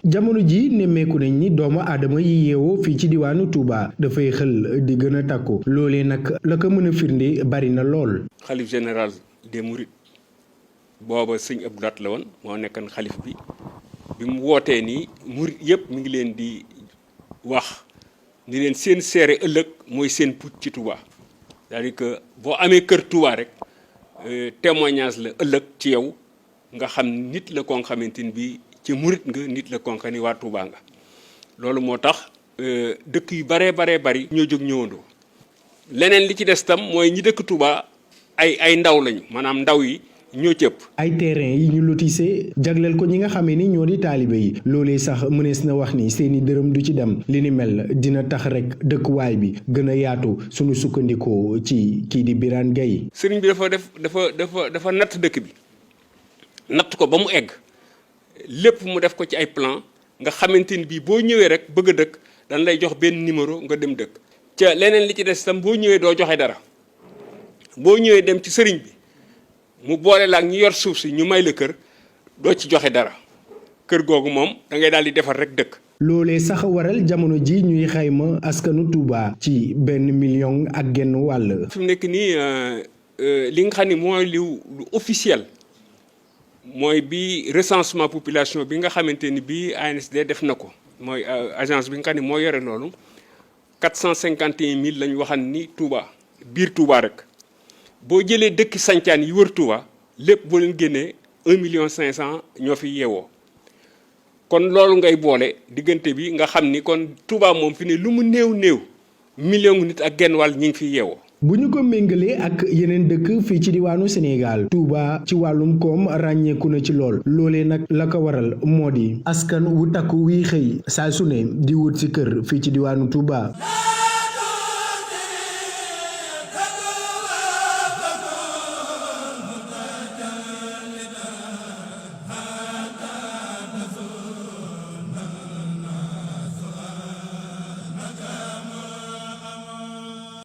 jamono ji nemmeeku nañ ni doomu aadama yi yeewoo fii ci diwaanu Touba dafay xël di gën a takku loolee nag la ko mën a firnde bari na lool. xalif général des Mourides booba sëñ Abdou Lahat la woon moo nekkoon xalif bi mu wootee nii murit yëpp mi ngi leen di wax ni leen seen seere ëllëg mooy seen put ci Touba c'est-à-dire que boo amee kër Touba rek témoignage la ëllëg ci yow nga xam nit la ko nga xamante ni bii ci murit nga nit la ko nga ni waa Touba nga loolu moo tax dëkk yu baree bari ñoo jóg ñëwandoo leneen li ci des tam mooy ñi dëkk Touba ay ndaw lañu maanaam ndaw yi ñoo cëpp ay terrain yi ñu lotissé jagleel ko ñi nga xamee ni ñoo di taalibe yi loolee sax mënees na wax ni seeni dërëm du ci dem li ni mel dina tax rek dëkkuwaay bi gën a yaatu suñu sukkandikoo ci kii di Birane Gueye. sëriñ bi dafa natt dëkk bi natt ko ba mu egg lépp mu def ko ci ay plan nga xamante ni bii boo ñëwee rek bëgg a dëkk dañ lay jox benn numéro nga dem dëkk ca leneen li ci des tam boo ñëwee doo joxe dara boo ñëwee dem ci sëriñ bi mu boole la ak ñi yor suuf si ñu may la kër doo ci joxe dara kër googu moom da ngay daal di defar rek dëkk. loolee sax waral jamono ji ñuy xayma askanu Touba ci 1,5 million. fi mu nekk nii li nga xam ni mooy lu officiel mooy bi recensement population bi nga xamante ni bii ANSD def na ko mooy agence bi nga xam ni moo yore loolu 451 000 lañ waxan ni Touba biir Touba rek. boo jëlee dëkk sancaan yi wër Touba lépp boo leen génnee 1,5 million ñoo fi yeewoo kon loolu ngay boole diggante bi nga xam ni kon Touba moom fi ne lu mu néew million nit ak genn wàll ñi ngi fi yeewoo. bu ñu ko méngalee ak yeneen dëkk fii ci diwaanu Sénégal Touba ci wàllum koom ràññeeku na ci lool loolee nag la ko waral moo di askan wu takku wiy xëy saa su ne di wut ci kër fii ci diwaanu Touba.